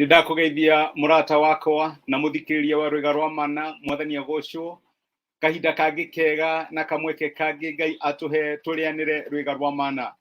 Nĩ ndakũgeithia mũrata wakwa na mũthikĩrĩria wa rwĩga rwa mana, mwathani agocwo. Kahinda kangĩ kega na kamweke kangĩ Ngai atũhe tũrĩanĩre rwĩga rwa mana,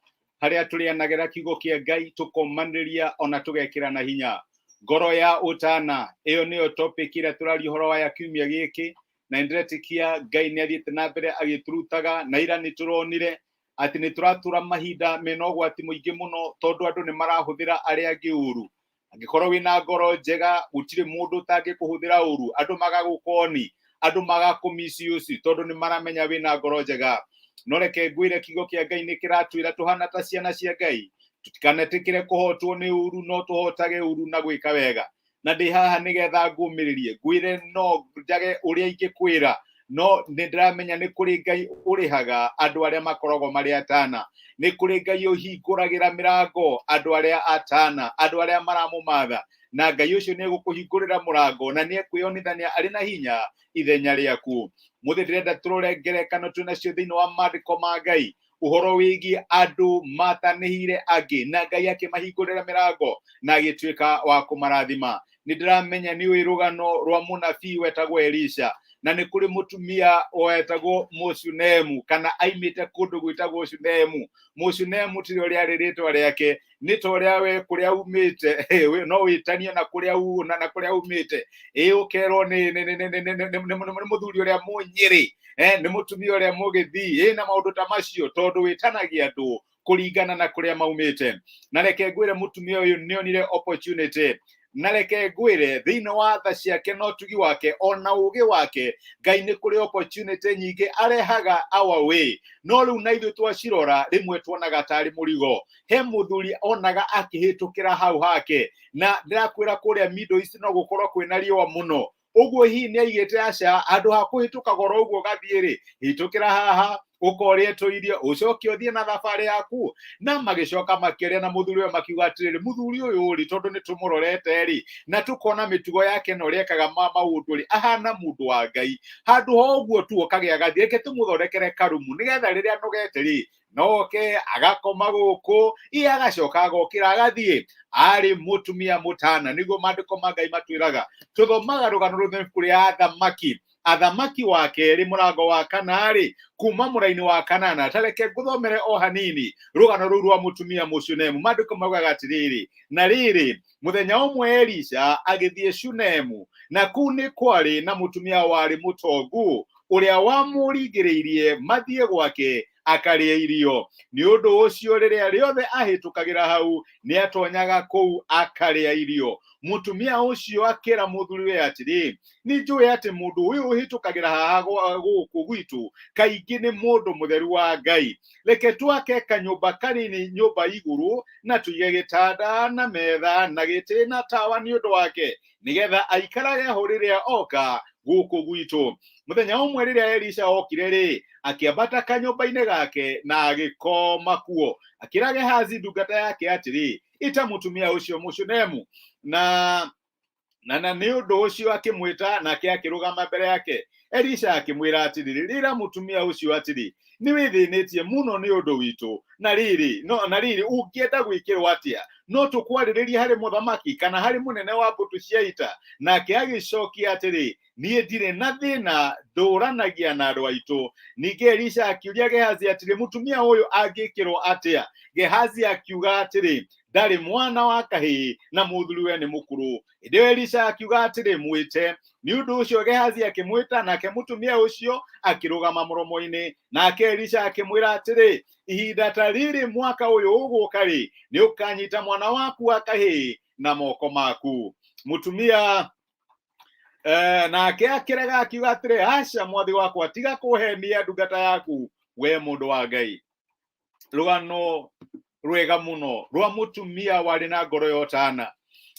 harĩa tũrĩanagĩra kiugo kĩa Ngai, tũkomanĩrĩria ona tũgekĩrana hinya. Ngoro ya ũtana, ĩyo nĩyo topic ĩrĩa tũraria ũhoro waya kiumia gĩkĩ, na nĩndĩretĩkia Ngai nĩ athiĩte na mbere agĩtũrutaga, na ira nĩ tũronire atĩ nĩ tũratũra mahinda mena ũgwati mũingĩ mũno, tondũ andũ nĩ marahũthĩra arĩa angĩ ũru. Angĩkorwo wĩna ngoro njega, gũtirĩ mũndũ ũtangĩkũhũthĩra ũru, andũ magagũkoni, andũ magakũ misuse, tondũ nĩ maramenya wĩna ngoro njega. No reke ngwĩre, kiugo kĩa Ngai nĩ kĩratwĩra tũhana ta ciana cia Ngai, tũtikanetĩkĩre kũhotwo nĩ ũru, no tũhotage ũru na gwĩka wega. Na ndĩ haha nĩgetha ngũmĩrĩrie, ngwĩre no njage ũrĩa ingĩkwĩra, no nĩ ndĩramenya nĩ kũrĩ Ngai ũrĩhaga andũ arĩa makoragwo marĩ atana, nĩ kũrĩ Ngai ũhingũragĩra mĩrango andũ arĩa atana, andũ arĩa maramũmatha, na Ngai ũcio nĩ egũkũhingũrĩra mũrango na nĩ ekwĩonithania arĩ na hinya ithenya rĩaku. Mũthĩ ndĩrenda tũrore ngerekano twĩnacio thĩinĩ wa maandĩko ma Ngai, ũhoro wĩgiĩ andũ matanĩhire angĩ na Ngai akĩmahingũrĩra mĩrango na agĩtuĩka wa kũmarathima. Nĩ ndĩramenya nĩ ũĩ rũgano rwa mũnabii wetagwo Elisha, na nĩ kũrĩ mũtumia wetagwo Mũshunemu, kana aimĩte kũndũ gwĩtagwo Shunemu. Mũshunemu tirĩo rĩarĩ rĩtwa rĩake, nĩ ta ũrĩa we kũrĩa umĩte no wĩtanie na kũrĩa na kũrĩa umĩte. Ĩ ũkerwo nĩ mũthuri ũrĩa Mũnyĩrĩ, nĩ mũtumia ũrĩa Mũgĩthii, ĩ na maũndũ ta macio, tondũ wĩtanagia andũ kũringana na kũrĩa maumĩte. Na reke ngwĩre, mũtumia ũyũ nĩonire opportunity, na reke ngwĩre, thĩinĩ wa tha ciake na ũtugi wake ona ũgĩ wake, Ngai nĩ kũrĩ opportunity nyingĩ arehaga our way, no rĩu na ithuĩ twacirora rĩmwe tuonaga tarĩ mũrigo. He mũthuri onaga akĩhĩtũkĩra hau hake, na ndĩrakwĩra kũrĩa Middle East no gũkorwo kwĩna riũa mũno ũguo, hihi nĩ aigĩte aca handũ ha kũhĩtũka goro ũguo gathiĩ rĩ, hĩtũkĩra haha ũkorĩe tũirio, ũcoke ũthiĩ na thabarĩ yaku. Na magĩcoka makĩaria na mũthuri ũyũ, makiuga atĩrĩrĩ, mũthuri ũyũ rĩ, tondũ nĩ tũmũrorete rĩ, na tũkona mĩtugo yake na ũrĩa ekaga maũndũ rĩ, ahana mũndũ wa Ngai. Handũ ha ũguo tu okagĩa gathiĩ, reke tũmũthondekere karumu, nĩgetha rĩrĩa anogete rĩ, noke agakoma gũkũ, iye agacoka agokĩra agathiĩ. Arĩ mũtumia mũtana, nĩguo maandĩko ma Ngai matwĩraga. Tũthomaga rũgano rũu ibuku rĩa Athamaki, Athamaki wa kerĩ, mũrango wa kana rĩ, kuma mũraini wa kanana. Tareke ngũthomere o hanini rũgano rũu rwa mũtumia Mũshunemu. Maandĩko maugaga atĩrĩrĩ, na rĩrĩ, mũthenya ũmwe Elisha agĩthiĩ Shunemu, na kũu nĩ kwarĩ na mũtumia warĩ mũtongu ũrĩa wamũringĩrĩirie mathiĩ gwake akarĩe irio. Nĩ ũndũ ũcio rĩrĩa rĩothe ahĩtũkagĩra hau, nĩatonyaga kũu akarĩa irio. Mũtumia ũcio akĩra mũthuriwe atĩrĩ, nĩ njũĩ atĩ mũndũ ũyũ ũhĩtũkagĩra haha gũkũ gwitũ kaingĩ nĩ mũndũ mũtheru wa Ngai. Reke twake kanyũmba kanini nyũmba igũrũ, na tũige gĩtanda na metha na gĩtĩ na tawa nĩ ũndũ wake, nĩgetha aikarage ho rĩrĩa oka gũkũ gwitũ. Mũthenya ũmwe rĩrĩa Elisha okire rĩ, akĩambata kanyũmba-inĩ gake na agĩkoma kuo. Akĩra Gehazi ndungata yake atĩrĩ, ĩta mũtumia ũcio Mũshunemu. Na nĩ ũndũ ũcio akĩmwĩta, nake akĩrũgama mbere yake. Elisha akĩmwĩra atĩrĩrĩ, rĩra mũtumia ũcio atĩrĩ, nĩ wĩthĩnĩtie mũno nĩ ũndũ witũ, na rĩrĩ, no na rĩrĩ, ũngĩenda gwĩkĩrwo atĩa? No tũkwarĩrĩrie harĩ mũthamaki kana harĩ mũnene wa mbũtũ cia ita? Nake agĩcokia atĩrĩ, niĩ ndirĩ na thĩna, ndũranagia na andũ aitũ. Ningĩ Elisha akiũria Gehazi atĩrĩ, mũtumia ũyũ angĩkĩrwo atĩa? Gehazi akiuga atĩrĩ, ndarĩ mwana wa kahĩĩ, na mũthuriwe nĩ mũkũrũ. Hĩndĩ ĩyo Elisha akiuga atĩrĩ, mwĩte. Nĩ ũndũ ũcio Gehazi akĩmwĩta, nake mũtumia ũcio akĩrũgama mũromo-inĩ. Nake Elisha akĩmwĩra atĩrĩ, ihinda ta rĩrĩ mwaka ũyũ ũgũka rĩ, nĩ ũkanyita mwana waku wa kahĩĩ na moko maku. Mũtumia nake akĩrega akiuga atĩrĩ, aca mwathi wakwa, tiga kũhenia ndungata yaku, we mũndũ wa Ngai. Rũgano rwega mũno rwa mũtumia warĩ na ngoro ya ũtana.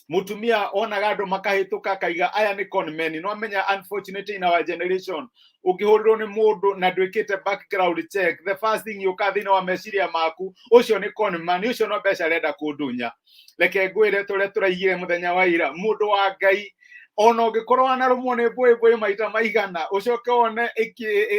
Mũtumia onaga andũ makahĩtũka akaiga aya nĩ conmen. No amenya, unfortunately, in our generation, ũngĩhũrĩrwo nĩ mũndũ na ndwĩkĩte background check, the first thing yũka thĩinĩ wa meciria maku, ũcio nĩ conman, ũcio no mbeca arenda kũndunya. Reke ngwĩre, tũrĩa tũraigire mũthenya wa ira, mũndũ wa Ngai, ona ũngĩkorwo wanarũmwo nĩ mbũĩmbũĩ maita maigana, ũcoke wone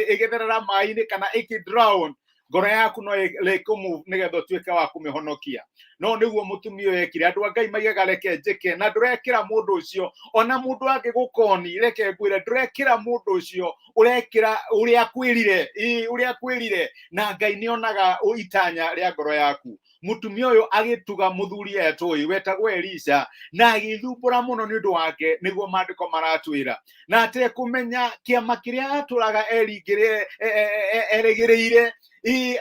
ĩgĩtherera maĩ-inĩ kana ĩkĩ drown, ngoro yaku no ĩkũmove nĩgetha ũtuĩke wa kũmĩhonokia. No nĩguo mũtumia ũyũ ekire. Andũ a Ngai maigaga reke njĩke, na ndũrekĩra mũndũ ũcio, ona mũndũ angĩgũkoni, reke ngwĩre, ndũrekĩra mũndũ ũcio, ũrekĩra ũrĩa akwĩrire, ĩĩ, ũrĩa akwĩrire, na Ngai nĩonaga itanya rĩa ngoro yaku. Mũtumia ũyũ agĩtuga mũthuri etũĩ wetagwo Elisha, na agĩthumbũra mũno nĩ ũndũ wake, nĩguo maandĩko maratwĩra, na atekũmenya kĩama kĩrĩa atũraga erĩgĩrĩire,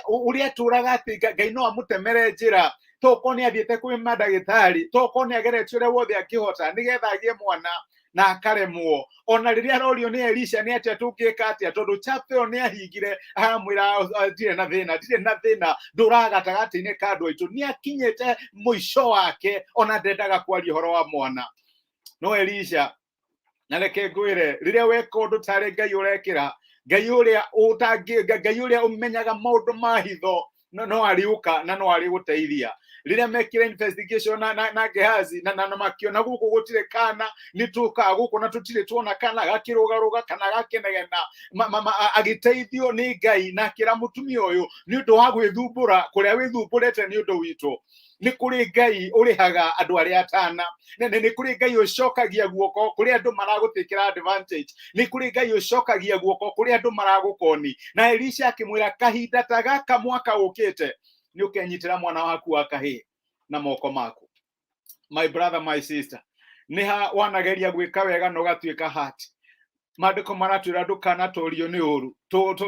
ũrĩa atũraga atĩ Ngai no amũtemere njĩra, tokorwo nĩ athiĩte kwĩ mandagĩtarĩ, tokorwo nĩ ageretie ũrĩa wothe angĩhota nĩgetha agĩe mwana na akaremwo. Ona rĩrĩa arorio nĩ Elisha nĩ atĩa tũngĩka atĩa, tondũ chapter ĩyo nĩ ahingire, aramwĩra ndirĩ na thĩna, ndirĩ na thĩna, ndũraga gatagatĩ-inĩ ka andũ aitũ. Nĩ akinyĩte mũico wake, ona ndendaga kwaria ũhoro wa mwana. No Elisha, na reke ngwĩre, rĩrĩa weka ũndũ tarĩ Ngai ũrekĩra, Ngai ũrĩa ũtangĩ, Ngai ũrĩa ũmenyaga maũndũ ma hitho no arĩũka na no arĩgũteithia. Rĩrĩa mekire investigation na Gehazi na makiona gũkũ gũtirĩ kana, nĩ tũkaga gũkũ na tũtirĩ tuona kana gakĩrũgarũga kana gakĩnegena, agĩteithio nĩ Ngai na akĩra mũtumia ũyũ, nĩ ũndũ wa gwĩthumbũra kũrĩa wĩthumbũrĩte nĩ ũndũ witũ, nĩ kũrĩ Ngai ũrĩhaga andũ arĩa atana, nĩ kũrĩ Ngai ũcokagia guoko kũrĩ andũ maragũtĩkĩra advantage, nĩ kũrĩ Ngai ũcokagia guoko kũrĩ andũ maragũkoni. Na Elisha akĩmwĩra, kahinda ta gaka mwaka ũkĩte nĩ ũkenyitĩra mwana waku wa kahĩĩ na moko maku. My brother, my sister, nĩ ha wanageria gwĩka wega na ũgatuĩka hurt? Maandĩko maratwĩra ndũkanatorio nĩ ũru,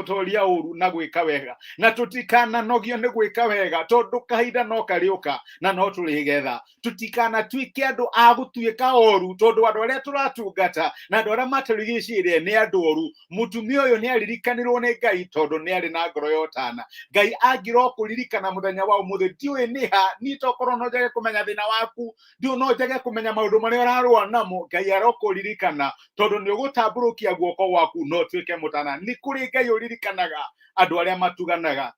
toria ũru na gwĩka wega, na tũtikananogio nĩ gwĩka wega, tondũ kahinda no karĩũka na no tũrĩgetha. Tũtikanatuĩke andũ a gũtuĩka oru, tondũ andũ arĩa tũratungata na andũ arĩa matũrigicĩirie nĩ andũ oru. Mũtumia ũyũ nĩ aririkanirwo nĩ Ngai tondũ nĩ arĩ na ngoro ya ũtana. Ngai angĩrokũririkana mũthenya wa ũmũthĩ, ndiũĩ nĩ ha, niĩ tokorwo no njage kũmenya thĩna waku, ndiũ no njage kũmenya maũndũ marĩa ũrarũa namo, Ngai arokũririkana tondũ nĩ ũgũtambũrũkia guoko gwaku na ũtuĩke mũtana. Nĩ kũrĩ Ngai ũririkanaga andũ arĩa matuganaga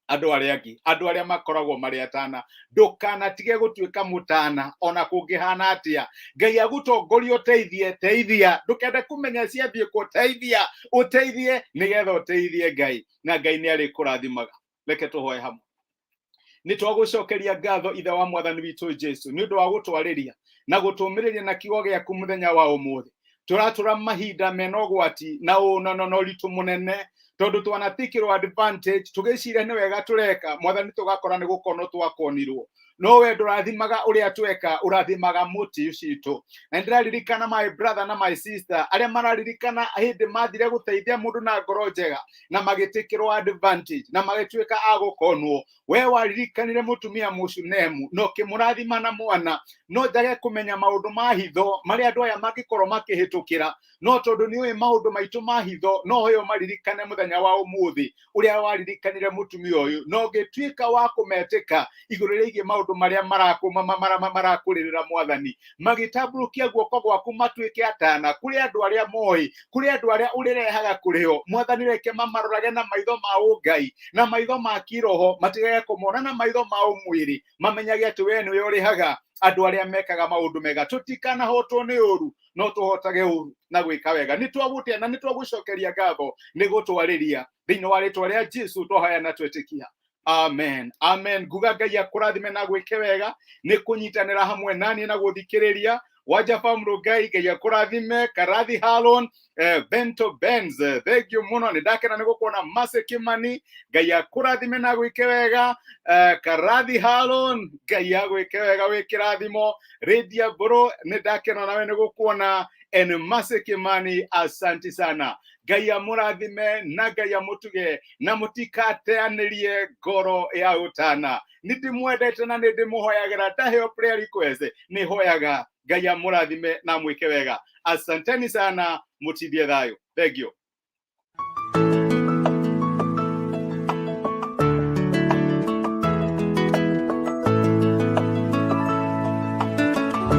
andũ arĩa angĩ, andũ arĩa makoragwo marĩ atana. Ndũkanatige gũtuĩka mũtana ona kũngĩhana atĩa. Ngai agũtongoria ũteithie, teithia, ndũkende kũmenya ciathiĩ kũ, teithia, ũteithie nĩgetha ũteithie Ngai, na Ngai nĩ arĩkũrathimaga. Reke tũhoe hamwe. Nĩ twagũcokeria ngatho Ithe wa Mwathani witũ Jesu nĩ ũndũ wa gũtwarĩria na gũtũmĩrĩria na kiugo gĩaku mũthenya wa ũmũthĩ. Tũratũra mahinda mena ũgwati na na ũritũ mũnene, tondũ twanatikĩrwo advantage tũgĩciria nĩ wega tũreka, Mwathani tũgakora nĩ gũkonwo twakonirwo. No we ndũrathimaga ũrĩa tweka, ũrathimaga motive citũ. Na ndĩraririkana my brother na my sister arĩa mararirikana hĩndĩ mathire gũteithia mũndũ na ngoro njega na magĩtĩkĩrwo advantage na magĩtuĩka a gũkonwo. We waririkanire mũtumia Mũshunemu na ũkĩmũrathima na mwana. No njage kũmenya maũndũ ma hitho marĩa andũ aya mangĩkorwo makĩhĩtũkĩra, no tondũ nĩ ũĩ maũndũ maitũ ma hitho, no ũyũ maririkane mũthenya wa ũmũthĩ ũrĩa waririkanire mũtumia ũyũ, na ũngĩtuĩka wa kũmetĩka igũrũ rĩgiĩ maũndũ marĩa marakũrĩrĩra Mwathani, magĩtambũrũkia guoko gwaku matuĩke atana kũrĩ andũ arĩa moĩ, kũrĩ andũ arĩa ũrĩrehaga kũrĩ o. Mwathani, reke mamarorage na maitho ma ũngai na maitho ma kĩroho, matigage kũmona na maitho ma ũmwĩrĩ, mamenyage atĩ we nĩwe ũrĩhaga andũ arĩa mekaga maũndũ mega. Tũtikanahotwo nĩ ũru, no tũhotage ũru na gwĩka wega. Nĩ twagũtĩa na nĩ twagũcokeria ngatho nĩ gũtwarĩria. Thĩinĩ wa rĩtwa rĩa Jesu twahoya na twetĩkia, amen, amen. Nguga Ngai akũrathime na gwĩke wega nĩ kũnyitanĩra hamwe naniĩ na gũthikĩrĩria wanja famũrũ. Ngai Ngai akũrathime. Karathi Halon, Bento Benz, thank you mũno, nĩ ndakena nĩ gũkuona. Mase Kimani, Ngai akũrathime na gwĩke wega. Karathi Halon, Ngai agwĩke wega, wĩ kĩrathimo. Radia Bro, nĩ ndakena nawe nĩ gũkuona. En Mase Kimani, asanti sana. Ngai amũrathime na Ngai amũtuge na mũtikateanĩrie ngoro ya ũtana. Nĩ ndĩmwendete na nĩ ndĩmũhoyagĩra. Ndaheo prayer request nĩ hoyaga Ngai amũrathime na amwĩke wega. Asanteni sana, mũtindie thayũ. Thank you.